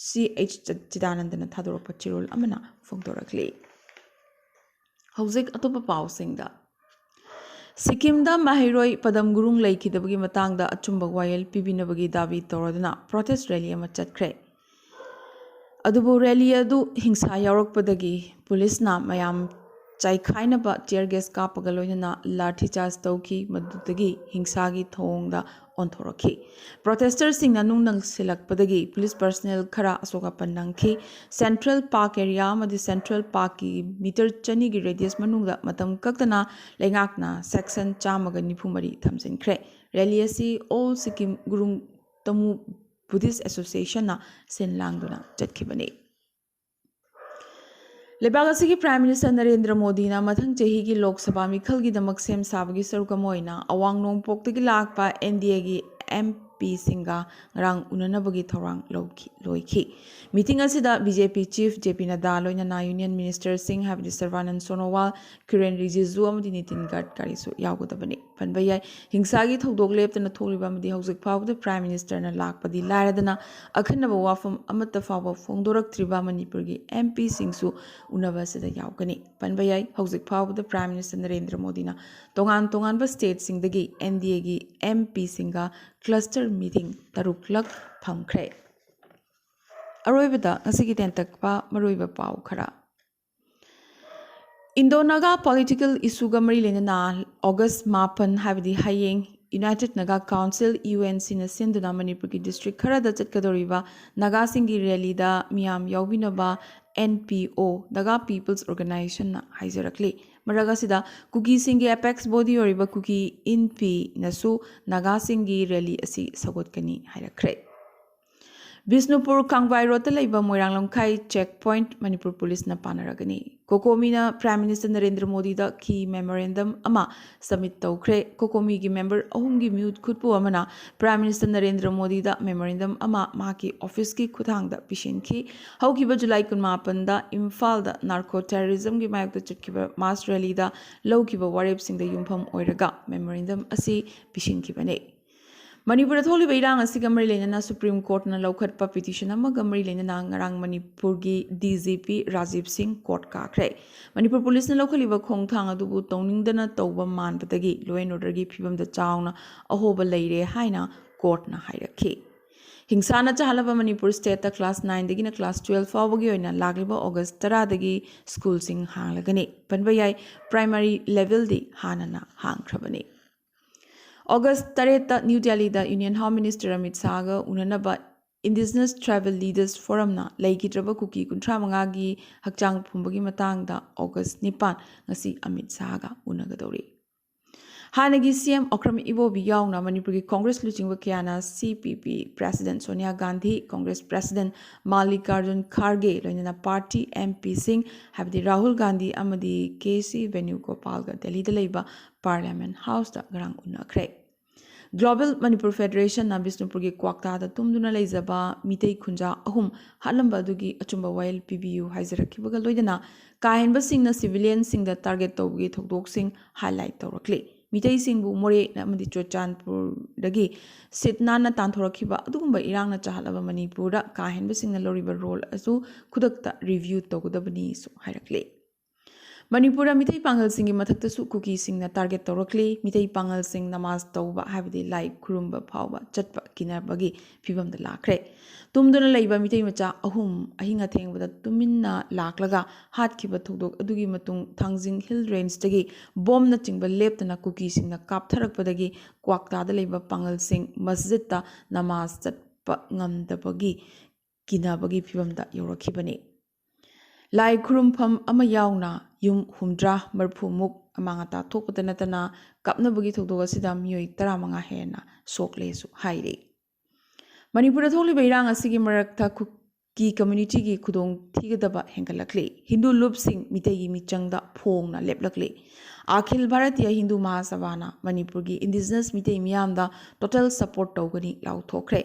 ꯁꯤ ꯑꯩꯆ ꯆꯤꯗꯥꯅꯟꯗꯅ ꯊꯥꯗꯣꯔꯛꯄ ꯆꯦꯔꯣꯜ ꯑꯃꯅ ꯐꯣꯡꯗꯣꯔꯛꯂꯤ꯫ ꯍꯧꯖꯤꯛ ꯑꯇꯣꯞꯄ ꯄꯥꯎꯁꯤꯡꯗ, ꯁꯤꯛꯀꯤꯝꯗ ꯃꯍꯩꯔꯣꯏ ꯄꯗꯝ ꯒꯨꯔꯨꯡ ꯂꯩꯈꯤꯗꯕꯒꯤ ꯃꯇꯥꯡꯗ ꯑꯆꯨꯝꯕ ꯋꯥꯌꯦꯜ ꯄꯤꯕꯤꯅꯕꯒꯤ ꯗꯥꯕꯤ ꯇꯧꯔꯗꯨꯅ ꯄ꯭ꯔꯣꯇꯦꯁ ꯔꯦꯂꯤ ꯑꯃ ꯆꯠꯈ꯭ꯔꯦ꯫ ꯑꯗꯨꯕꯨ ꯔꯦꯂꯤ ꯑꯗꯨ ꯍꯤꯡꯁꯥ ꯌꯥꯎꯔꯛꯄꯗꯒꯤ ꯄꯨꯂꯤꯁꯅ ꯃꯌꯥꯝ ꯆꯥꯏꯈꯥꯏꯅꯕ tear gas ꯀꯥꯞꯄꯒ ꯂꯣꯏꯅꯅ ꯂꯥꯊꯤ ꯆꯥꯔꯖ ꯇꯧꯈꯤ꯫ ꯃꯗꯨꯗꯒꯤ ꯍꯤꯡꯁꯥꯒꯤ ꯊꯧꯑꯣꯡꯗ ꯑꯣꯟꯊꯣꯔꯛꯈꯤ꯫ ꯄ꯭ꯔꯣꯇꯦꯁꯇꯔꯁꯤꯡꯅ ꯅꯨꯡ ꯅꯪꯁꯤꯜꯂꯛꯄꯗꯒꯤ ꯄꯨꯂꯤꯁ ꯄꯔꯁꯅꯦꯜ ꯈꯔ ꯑꯁꯣꯛ ꯑꯄꯟ ꯅꯪꯈꯤ꯫ ꯁꯦꯟꯇ꯭ꯔꯦꯜ ꯄꯥꯔꯛ ꯑꯦꯔꯤꯌꯥ ꯑꯃꯗꯤ ꯁꯦꯟꯇ꯭ꯔꯦꯜ ꯄꯥꯔꯛꯀꯤ ꯃꯤꯇꯔ ꯆꯅꯤꯒꯤ ꯔꯦꯗꯤꯌꯁ ꯃꯅꯨꯡꯗ ꯃꯇꯝ ꯀꯛꯇꯅ ꯂꯩꯉꯥꯛꯅ ꯁꯦꯛꯁꯟ ꯆꯥꯝꯃꯒ ꯅꯤꯐꯨ ꯃꯔꯤ ꯊꯝꯖꯤꯟꯈ꯭ꯔꯦ꯫ ꯔꯦꯂꯤ ꯑꯁꯤ ꯑꯣꯜ ꯁꯤꯛꯀꯤꯝ ꯒꯨꯔꯨꯡ ꯇꯃꯨ ꯕꯨꯙꯤꯁ ꯑꯦꯁꯣꯁꯤꯌꯦꯁꯟꯅ ꯁꯤꯟ ꯂꯥꯡꯗꯨꯅ ꯆꯠꯈꯤꯕꯅꯤ꯫ ꯂꯩꯕꯥꯛ ꯑꯁꯤꯒꯤ ꯄ꯭ꯔꯥꯏꯝ ꯃꯤꯅꯤꯁꯇꯔ ꯅꯔꯦꯟꯗ꯭ꯔ ꯃꯣꯗꯤꯅ ꯃꯊꯪ ꯆꯍꯤꯒꯤ ꯂꯣꯛ ꯁꯚꯥ ꯃꯤꯈꯜꯒꯤꯗꯃꯛ ꯁꯦꯝ ꯁꯥꯕꯒꯤ ꯁꯔꯨꯛ ꯑꯃ ꯑꯣꯏꯅ ꯑꯋꯥꯡ ꯅꯣꯡꯄꯣꯛꯇꯒꯤ ꯂꯥꯛꯄ ꯑꯦꯟ ꯗꯤ ꯑꯦꯒꯤ ꯑꯦꯝ ꯄꯤꯁꯤꯡꯒ ꯉꯔꯥꯡ ꯎꯅꯅꯕꯒꯤ ꯊꯧꯔꯥꯡ ꯂꯧꯈꯤ, ꯂꯣꯏꯈꯤ꯫ ꯃꯤꯇꯤꯡ ꯑꯁꯤꯗ ꯕꯤ ꯖꯦ ꯄꯤ ꯆꯤꯐ ꯖꯦ ꯄꯤ ꯅꯗꯥ, ꯂꯣꯏꯅꯅ ꯌꯨꯅꯤꯌꯟ ꯃꯤꯅꯤꯁꯇꯔꯁꯤꯡ ꯍꯥꯏꯕꯗꯤ ꯁꯔꯕꯥꯅꯟꯗ ꯁꯣꯅꯣꯋꯥꯜ, ꯀꯤꯔꯦꯟ ꯔꯤꯖꯤꯖꯨ ꯑꯃꯗꯤ ꯅꯤꯇꯤꯟ ꯒꯗꯀꯥꯔꯤꯁꯨ ꯌꯥꯎꯒꯗꯕꯅꯤ꯫ ꯄꯟꯕ ꯌꯥꯏ, ꯍꯤꯡꯁꯥꯒꯤ ꯊꯧꯗꯣꯛ ꯂꯦꯞꯇꯅ ꯊꯣꯛꯂꯤꯕ ꯑꯃꯗꯤ ꯍꯧꯖꯤꯛ ꯐꯥꯎꯕꯗ ꯄ꯭ꯔꯥꯏꯝ ꯃꯤꯅꯤꯁꯇꯔꯅ ꯂꯥꯛꯄꯗꯤ ꯂꯥꯏꯔꯗꯅ ꯑꯈꯟꯅꯕ ꯋꯥꯐꯝ ꯑꯃꯠꯇ ꯐꯥꯎꯕ ꯐꯣꯡꯗꯣꯔꯛꯇ꯭ꯔꯤꯕ ꯃꯅꯤꯄꯨꯔꯒꯤ ꯑꯦꯝ ꯄꯤꯁꯤꯡꯁꯨ ꯎꯅꯕ ꯑꯁꯤꯗ ꯌꯥꯎꯒꯅꯤ꯫ ꯄꯟꯕ ꯌꯥꯏ, ꯍꯧꯖꯤꯛ ꯐꯥꯎꯕꯗ ꯄ꯭ꯔꯥꯏꯝ ꯃꯤꯅꯤꯁꯇꯔ ꯅꯔꯦꯟꯗ꯭ꯔ ꯃꯣꯗꯤꯅ ꯇꯣꯉꯥꯟ ꯇꯣꯉꯥꯟꯕ ꯁ꯭ꯇꯦꯠꯁꯤꯡꯗꯒꯤ ꯑꯦꯟ ꯗꯤ ꯑꯦꯒꯤ ꯑꯦꯝ ꯄꯤꯁꯤꯡꯒ ꯀ꯭ꯂꯁꯇꯔ ꯃꯤꯇꯤꯡ ꯇꯔꯨꯛꯂꯛ ꯐꯝꯈ꯭ꯔꯦ꯫ ꯑꯔꯣꯏꯕꯗ ꯉꯁꯤꯒꯤ ꯇꯦꯟꯇꯛꯄ ꯃꯔꯨꯑꯣꯏꯕ ꯄꯥꯎ ꯈꯔ꯫ ꯏꯟꯗꯣ ꯅꯥꯒꯥ ꯄꯣꯂꯤꯇꯤꯀꯦꯜ ꯏꯁꯨꯒ ꯃꯔꯤ ꯂꯩꯅꯅ ꯑꯣꯒꯁ ꯃꯥꯄꯟ, ꯍꯥꯏꯕꯗꯤ ꯍꯌꯦꯡ, united Naga council, U N ꯁꯤꯅ ꯁꯤꯟꯗꯨꯅ ꯃꯅꯤꯄꯨꯔꯒꯤ ꯗꯤꯁꯇ꯭ꯔꯤꯛ ꯈꯔꯗ ꯆꯠꯀꯗꯧꯔꯤꯕ ꯅꯥꯒꯥꯁꯤꯡꯒꯤ ꯔꯦꯂꯤꯗ ꯃꯤꯌꯥꯝ ꯌꯥꯎꯕꯤꯅꯕ ꯑꯦꯟ ꯄꯤ ꯑꯣ, ꯅꯥꯒꯥ ꯄꯤꯄꯜꯁ ꯑꯣꯔꯒꯅꯥꯏꯖꯦꯁꯟꯅ ꯍꯥꯏꯖꯔꯛꯂꯤ꯫ ꯃꯔꯛ ꯑꯁꯤꯗ ꯀꯨꯀꯤꯁꯤꯡꯒꯤ ꯑꯦꯄꯦꯛꯁ ꯕꯣꯗꯤ ꯑꯣꯏꯔꯤꯕ ꯀꯨꯀꯤ ꯏꯟꯐꯤꯅꯁꯨ ꯅꯥꯒꯥꯁꯤꯡꯒꯤ ꯔꯦꯂꯤ ꯑꯁꯤ ꯁꯧꯒꯠꯀꯅꯤ ꯍꯥꯏꯔꯛꯈ꯭ꯔꯦ꯫ ꯕꯤꯁꯅꯨꯄꯨꯔ ꯀꯥꯡꯕꯥꯏ ꯔꯣꯗꯇ ꯂꯩꯕ ꯃꯣꯏꯔꯥꯡ ꯂꯝꯈꯥꯏ ꯆꯦꯛ ꯄꯣꯏꯟꯠ ꯃꯅꯤꯄꯨꯔ ꯄꯨꯂꯤꯁꯅ ꯄꯥꯟꯅꯔꯒꯅꯤ꯫ ꯀꯣꯀꯣꯃꯤꯅ ꯄ꯭ꯔꯥꯏꯝ ꯃꯤꯅꯤꯁꯇꯔ ꯅꯔꯦꯟꯗ꯭ꯔ ꯃꯣꯗꯤꯗ ꯈꯤ ꯃꯦꯃꯣꯔꯦꯟꯗꯝ ꯑꯃ ꯁꯕꯃꯤꯠ ꯇꯧꯈ꯭ꯔꯦ꯫ ꯀꯣꯀꯣꯃꯤꯒꯤ ꯃꯦꯝꯕꯔ ꯑꯍꯨꯝꯒꯤ ꯃꯤꯍꯨꯠ ꯈꯨꯠꯄꯨ ꯑꯃꯅ ꯄ꯭ꯔꯥꯏꯝ ꯃꯤꯅꯤꯁꯇꯔ ꯅꯔꯦꯟꯗ꯭ꯔ ꯃꯣꯗꯤꯗ ꯃꯦꯃꯣꯔꯦꯟꯗꯝ ꯑꯃ ꯃꯍꯥꯛꯀꯤ ꯑꯣꯐꯤꯁꯀꯤ ꯈꯨꯠꯊꯥꯡꯗ ꯄꯤꯁꯤꯟꯈꯤ꯫ ꯍꯧꯈꯤꯕ ꯖꯨꯂꯥꯏ ꯀꯨꯟꯃꯥꯄꯟꯗ ꯏꯝꯐꯥꯜꯗ ꯅꯥꯔꯀꯣ ꯇꯦꯔꯣꯔꯤꯖꯝꯒꯤ ꯃꯥꯌꯣꯛꯇ ꯆꯠꯈꯤꯕ ꯃꯥꯁ ꯔꯦꯂꯤꯗ ꯂꯧꯈꯤꯕ ꯋꯥꯔꯦꯞꯁꯤꯡꯗ ꯌꯨꯝꯐꯝ ꯑꯣꯏꯔꯒ ꯃꯦꯃꯣꯔꯦꯟꯗꯝ ꯑꯁꯤ ꯄꯤꯁꯤꯟꯈꯤꯕꯅꯤ꯫ ꯃꯅꯤꯄꯨꯔꯗ ꯊꯣꯛꯂꯤꯕ ꯏꯔꯥꯡ ꯑꯁꯤꯒ ꯃꯔꯤ ꯂꯩꯅꯅ ꯁꯨꯄ꯭ꯔꯤꯝ ꯀꯣꯔꯠꯅ ꯂꯧꯈꯠꯄ ꯄꯤꯇꯤꯁꯟ ꯑꯃꯒ ꯃꯔꯤ ꯂꯩꯅꯅ ꯉꯔꯥꯡ ꯃꯅꯤꯄꯨꯔꯒꯤ ꯗꯤ ꯖꯤ ꯄꯤ ꯔꯥꯖꯤꯕ ꯁꯤꯡ ꯀꯣꯔꯠ ꯀꯥꯈ꯭ꯔꯦ꯫ ꯃꯅꯤꯄꯨꯔ ꯄꯨꯂꯤꯁꯅ ꯂꯧꯈꯠꯂꯤꯕ ꯈꯣꯡꯊꯥꯡ ꯑꯗꯨꯕꯨ ꯇꯧꯅꯤꯡꯗꯅ ꯇꯧꯕ ꯃꯥꯟꯕꯗꯒꯤ law and orderꯒꯤ ꯐꯤꯕꯝꯗ ꯆꯥꯎꯅ ꯑꯍꯣꯕ ꯂꯩꯔꯦ ꯍꯥꯏꯅ ꯀꯣꯔꯠꯅ ꯍꯥꯏꯔꯛꯈꯤ꯫ ꯍꯤꯡꯁꯥꯅ ꯆꯥꯍꯜꯂꯕ ꯃꯅꯤꯄꯨꯔ ꯁ꯭ꯇꯦꯠꯇ ꯀ꯭ꯂꯥꯁ ꯅꯥꯏꯟꯗꯒꯤꯅ ꯀ꯭ꯂꯥꯁ ꯇꯨꯋꯦꯜꯐ ꯐꯥꯎꯕꯒꯤ ꯑꯣꯏꯅ ꯂꯥꯛꯂꯤꯕ ꯑꯣꯒꯁ ꯇꯔꯥꯗꯒꯤ ꯁ꯭ꯀꯨꯜꯁꯤꯡ ꯍꯥꯡꯂꯒꯅꯤ꯫ ꯄꯟꯕ ꯌꯥꯏ, ꯄ꯭ꯔꯥꯏꯃꯔꯤ ꯂꯦꯚꯦꯜꯗꯤ ꯍꯥꯟꯅꯅ ꯍꯥꯡꯈ꯭ꯔꯕꯅꯤ꯫ ꯑꯣꯒꯁ ꯇꯔꯦꯠꯇ ꯅ꯭ꯌꯨ ꯗꯦꯜꯂꯤꯗ ꯌꯨꯅꯤꯌꯟ ꯍꯣꯝ ꯃꯤꯅꯤꯁꯇꯔ ꯑꯃꯤꯠ ꯁꯥꯍꯒ ꯎꯅꯅꯕ Indigenous Tribal Leaders Forumꯅ ꯂꯩꯈꯤꯗ꯭ꯔꯕ ꯀꯨꯀꯤ ꯀꯨꯟꯊ꯭ꯔꯥ ꯃꯉꯥꯒꯤ ꯍꯛꯆꯥꯡ ꯄꯨꯝꯕꯒꯤ ꯃꯇꯥꯡꯗ ꯑꯣꯒꯁ ꯅꯤꯄꯥꯟ, ꯉꯁꯤ ꯑꯃꯤꯠ ꯁꯥꯍꯒ ꯎꯅꯒꯗꯧꯔꯤ꯫ ꯍꯥꯟꯅꯒꯤ ꯁꯤ ꯑꯦꯝ ꯑꯣꯀ꯭ꯔꯝ ꯏꯕꯣꯕꯤ ꯌꯥꯎꯅ ꯃꯅꯤꯄꯨꯔꯒꯤ ꯀꯣꯡꯒ꯭ꯔꯦꯁ ꯂꯨꯆꯤꯡꯕ ꯀꯌꯥꯅ ꯁꯤ ꯄꯤ ꯄꯤ ꯄ꯭ꯔꯦꯁꯤꯗꯦꯟꯠ ꯁꯣꯅꯤꯌꯥ ꯒꯥꯟꯙꯤ, ꯀꯣꯡꯒ꯭ꯔꯦꯁ ꯄ꯭ꯔꯦꯁꯤꯗꯦꯟꯠ ꯃꯥꯜꯂꯤꯀꯥꯔꯖꯨꯟ ꯈꯥꯔꯒꯦ, ꯂꯣꯏꯅꯅ ꯄꯥꯔꯇꯤ ꯑꯦꯝ ꯄꯤꯁꯤꯡ, ꯍꯥꯏꯕꯗꯤ ꯔꯥꯍꯨꯜ ꯒꯥꯟꯙꯤ ꯑꯃꯗꯤ ꯀꯦ ꯁꯤ ꯚꯦꯅꯨꯒꯣꯄꯥꯜꯒ ꯗꯦꯜꯂꯤꯗ ꯂꯩꯕ ꯄꯥꯔꯂꯤꯌꯥꯃꯦꯟꯠ ꯍꯥꯎꯁꯇ ꯉꯔꯥꯡ ꯎꯅꯈ꯭ꯔꯦ꯫ ꯒ꯭ꯂꯣꯕꯦꯜ ꯃꯅꯤꯄꯨꯔ ꯐꯦꯗꯔꯦꯁꯟꯅ ꯕꯤꯁꯅꯨꯄꯨꯔꯒꯤ ꯀ꯭ꯋꯥꯛꯇꯥꯗ ꯇꯨꯝꯗꯨꯅ ꯂꯩꯖꯕ ꯃꯤꯇꯩ ꯈꯨꯟꯖꯥ ꯑꯍꯨꯝ ꯍꯥꯠꯂꯝꯕ ꯑꯗꯨꯒꯤ ꯑꯆꯨꯝꯕ ꯋꯥꯌꯦꯜ ꯄꯤꯕꯤꯌꯨ ꯍꯥꯏꯖꯔꯛꯈꯤꯕꯒ ꯂꯣꯏꯅꯅ ꯀꯥ ꯍꯦꯟꯕꯁꯤꯡꯅ ꯁꯤꯚꯤꯂꯤꯌꯟꯁꯤꯡꯗ ꯇꯥꯔꯒꯦꯠ ꯇꯧꯕꯒꯤ ꯊꯧꯗꯣꯛꯁꯤꯡ ꯍꯥꯏꯂꯥꯏꯠ ꯇꯧꯔꯛꯂꯤ꯫ ꯃꯤꯇꯩꯁꯤꯡꯕꯨ ꯃꯣꯔꯦ ꯑꯃꯗꯤ ꯆꯨꯔꯆꯥꯟꯄꯨꯔꯗꯒꯤ ꯁꯤꯠ ꯅꯥꯟꯅ ꯇꯥꯟꯊꯣꯔꯛꯈꯤꯕ ꯑꯗꯨꯒꯨꯝꯕ ꯏꯔꯥꯡꯅ ꯆꯥꯍꯜꯂꯕ ꯃꯅꯤꯄꯨꯔꯗ ꯀꯥ ꯍꯦꯟꯕꯁꯤꯡꯅ ꯂꯧꯔꯤꯕ ꯔꯣꯜ ꯑꯗꯨ ꯈꯨꯗꯛꯇ ꯔꯤꯚ꯭ꯌꯨ ꯇꯧꯒꯗꯕꯅꯤꯁꯨ ꯍꯥꯏꯔꯛꯂꯤ꯫ ꯃꯅꯤꯄꯨꯔꯗ ꯃꯤꯇꯩ ꯄꯥꯉꯜꯁꯤꯡꯒꯤ ꯃꯊꯛꯇꯁꯨ ꯀꯨꯀꯤꯁꯤꯡꯅ ꯇꯥꯔꯒꯦꯠ ꯇꯧꯔꯛꯂꯤ꯫ ꯃꯤꯇꯩ ꯄꯥꯉꯜꯁꯤꯡ ꯅꯃꯥꯖ ꯇꯧꯕ, ꯍꯥꯏꯕꯗꯤ ꯂꯥꯏ ꯈꯨꯔꯨꯝꯕ ꯐꯥꯎꯕ ꯆꯠꯄ ꯀꯤꯅꯕꯒꯤ ꯐꯤꯕꯝꯗ ꯂꯥꯛꯈ꯭ꯔꯦ꯫ ꯇꯨꯝꯗꯨꯅ ꯂꯩꯕ ꯃꯤꯇꯩ ꯃꯆꯥ ꯑꯍꯨꯝ ꯑꯍꯤꯡ ꯑꯊꯦꯡꯕꯗ ꯇꯨꯃꯤꯟꯅ ꯂꯥꯛꯂꯒ ꯍꯥꯠꯈꯤꯕ ꯊꯧꯗꯣꯛ ꯑꯗꯨꯒꯤ ꯃꯇꯨꯡ ꯊꯥꯡꯖꯤꯡ ꯍꯤꯜ ꯔꯦꯟꯖꯇꯒꯤ ꯕꯣꯝꯅꯆꯤꯡꯕ ꯂꯦꯞꯇꯅ ꯀꯨꯀꯤꯁꯤꯡꯅ ꯀꯥꯞꯊꯔꯛꯄꯗꯒꯤ ꯀ꯭ꯋꯥꯛꯇꯥꯗ ꯂꯩꯕ ꯄꯥꯉꯜꯁꯤꯡ ꯃꯁꯖꯤꯗꯇ ꯅꯃꯥꯖ ꯆꯠꯄ ꯉꯝꯗꯕꯒꯤ ꯀꯤꯅꯕꯒꯤ ꯐꯤꯕꯝꯗ ꯌꯧꯔꯛꯈꯤꯕꯅꯤ꯫ ꯂꯥꯏ ꯈꯨꯔꯨꯝꯐꯝ ꯑꯃ ꯌꯥꯎꯅ ꯌꯨꯝ ꯍꯨꯝꯗ꯭ꯔꯥ ꯃꯔꯤꯐꯨꯃꯨꯛ ꯑꯃꯥꯡ ꯑꯇꯥ ꯊꯣꯛꯄꯇ ꯅꯠꯇꯅ ꯀꯥꯞꯅꯕꯒꯤ ꯊꯧꯗꯣꯛ ꯑꯁꯤꯗ ꯃꯤꯑꯣꯏ ꯇꯔꯥꯃꯉꯥ ꯍꯦꯟꯅ ꯁꯣꯛꯂꯦꯁꯨ ꯍꯥꯏꯔꯤ꯫ ꯃꯅꯤꯄꯨꯔꯗ ꯊꯣꯛꯂꯤꯕ ꯏꯔꯥꯡ ꯑꯁꯤꯒꯤ ꯃꯔꯛꯇ ꯀꯨꯀꯤ ꯀꯝꯃ꯭ꯌꯨꯅꯤꯇꯤꯒꯤ ꯈꯨꯗꯣꯡ ꯊꯤꯒꯗꯕ ꯍꯦꯟꯒꯠꯂꯛꯂꯤ꯫ ꯍꯤꯟꯗꯨ ꯂꯨꯞꯁꯤꯡ ꯃꯤꯇꯩꯒꯤ ꯃꯤꯆꯪꯗ ꯐꯣꯡꯅ ꯂꯦꯞꯂꯛꯂꯤ꯫ ꯑꯈꯤꯜ ꯚꯥꯔꯇꯤꯌ ꯍꯤꯟꯗꯨ ꯃꯍꯥꯁꯚꯥꯅ ꯃꯅꯤꯄꯨꯔꯒꯤ ꯏꯟꯗꯤꯖꯤꯅꯁ ꯃꯤꯇꯩ ꯃꯤꯌꯥꯝꯗ ꯇꯣꯇꯦꯜ ꯁꯄꯣꯔꯠ ꯇꯧꯒꯅꯤ ꯂꯥꯎꯊꯣꯛꯈ꯭ꯔꯦ꯫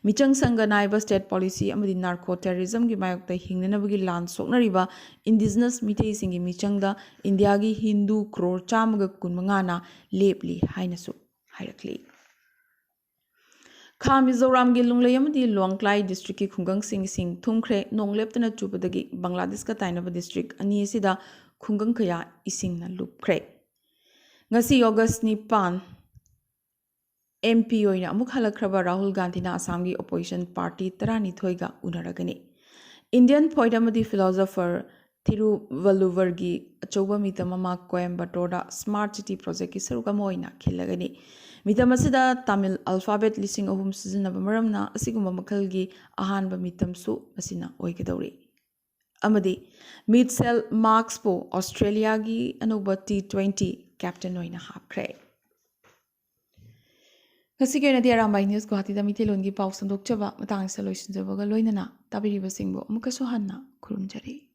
ꯃꯤꯆꯪ ꯁꯪꯒ ꯅꯥꯏꯕ ꯁ꯭ꯇꯦꯠ ꯄꯣꯂꯤꯁꯤ ꯑꯃꯗꯤ ꯅꯥꯔꯀꯣ ꯇꯦꯔꯣꯔꯤꯖꯝꯒꯤ ꯃꯥꯌꯣꯛꯇ ꯍꯤꯡꯅꯅꯕꯒꯤ ꯂꯥꯟ ꯁꯣꯛꯅꯔꯤꯕ ꯏꯟꯗꯤꯖꯤꯅꯁ ꯃꯤꯇꯩꯁꯤꯡꯒꯤ ꯃꯤꯆꯪꯗ ꯏꯟꯗꯤꯌꯥꯒꯤ ꯍꯤꯟꯗꯨ ꯀ꯭ꯔꯣꯔ ꯆꯥꯝꯃꯒ ꯀꯨꯟꯃꯉꯥꯅ ꯂꯦꯞꯂꯤ ꯍꯥꯏꯅꯁꯨ ꯍꯥꯏꯔꯛꯂꯤ꯫ ꯈꯥ ꯃꯤꯖꯣꯔꯥꯝꯒꯤ ꯂꯨꯡꯂꯩ ꯑꯃꯗꯤ ꯂꯨꯋꯥꯡꯀ꯭ꯂꯥꯏ ꯗꯤꯁꯇ꯭ꯔꯤꯛꯀꯤ ꯈꯨꯡꯒꯪꯁꯤꯡ ꯏꯁꯤꯡ ꯊꯨꯝꯈ꯭ꯔꯦ꯫ ꯅꯣꯡ ꯂꯦꯞꯇꯅ ꯆꯨꯕꯗꯒꯤ ꯕꯪꯒ꯭ꯂꯥꯗꯦꯁꯀ ꯇꯥꯏꯅꯕ ꯗꯤꯁꯇ꯭ꯔꯤꯛ ꯑꯅꯤ ꯑꯁꯤꯗ ꯈꯨꯡꯒꯪ ꯀꯌꯥ ꯏꯁꯤꯡꯅ ꯂꯨꯞꯈ꯭ꯔꯦ꯫ ꯉꯁꯤ ꯑꯣꯒꯁ ꯅꯤꯄꯥꯟ, ꯑꯦꯝ ꯄꯤ ꯑꯣꯏꯅ ꯑꯃꯨꯛ ꯍꯜꯂꯛꯈ꯭ꯔꯕ ꯔꯥꯍꯨꯜ ꯒꯥꯟꯙꯤꯅ ꯑꯁꯥꯝꯒꯤ ꯑꯣꯄꯣꯖꯤꯁꯟ ꯄꯥꯔꯇꯤ ꯇꯔꯥꯅꯤꯊꯣꯏꯒ ꯎꯅꯔꯒꯅꯤ꯫ ꯏꯟꯗꯤꯌꯟ ꯄꯣꯏꯠ ꯑꯃꯗꯤ ꯐꯤꯂꯣꯁꯣꯐꯔ ꯊꯤꯔꯨꯚꯜꯂꯨꯚꯔꯒꯤ ꯑꯆꯧꯕ ꯃꯤꯇꯝ ꯑꯃ ꯀꯣꯌꯝꯕꯇꯣꯔꯗ ꯁ꯭ꯃꯥꯔꯠ ꯁꯤꯇꯤ ꯄ꯭ꯔꯣꯖꯦꯛꯀꯤ ꯁꯔꯨꯛ ꯑꯃ ꯑꯣꯏꯅ ꯈꯤꯜꯂꯒꯅꯤ꯫ ꯃꯤꯇꯝ ꯑꯁꯤꯗ ꯇꯥꯃꯤꯜ ꯑꯜꯐꯥꯕꯦꯠ ꯂꯤꯁꯤꯡ ꯑꯍꯨꯝ ꯁꯤꯖꯤꯟꯅꯕ ꯃꯔꯝꯅ ꯑꯁꯤꯒꯨꯝꯕ ꯃꯈꯜꯒꯤ ꯑꯍꯥꯟꯕ ꯃꯤꯇꯝꯁꯨ ꯃꯁꯤꯅ ꯑꯣꯏꯒꯗꯧꯔꯤ꯫ ꯑꯃꯗꯤ ꯃꯤꯠꯁꯦꯜ ꯃꯥꯔꯛꯁꯄꯨ ꯑꯣꯁꯇ꯭ꯔꯦꯂꯤꯌꯥꯒꯤ ꯑꯅꯧꯕ ꯇꯤ ꯇ꯭ꯋꯦꯟꯇꯤ ꯀꯦꯞꯇꯦꯟ ꯑꯣꯏꯅ ꯍꯥꯞꯈ꯭ꯔꯦ꯫ ꯉꯁꯤꯒꯤ ꯑꯣꯏꯅꯗꯤ ꯑꯔꯥꯝꯕꯥꯏ ꯅ꯭ꯌꯨꯁ ꯒꯨꯋꯥꯍꯥꯇꯤꯗ ꯃꯤꯇꯩꯂꯣꯟꯒꯤ ꯄꯥꯎ ꯁꯟꯗꯣꯛꯆꯕ ꯃꯇꯥꯡ ꯑꯁꯤꯗ ꯂꯣꯏꯁꯤꯟꯖꯕꯒ ꯂꯣꯏꯅꯅ ꯇꯥꯕꯤꯔꯤꯕꯁꯤꯡꯕꯨ ꯑꯃꯨꯛꯀꯁꯨ ꯍꯟꯅ ꯈꯨꯔꯨꯝꯖꯔꯤ꯫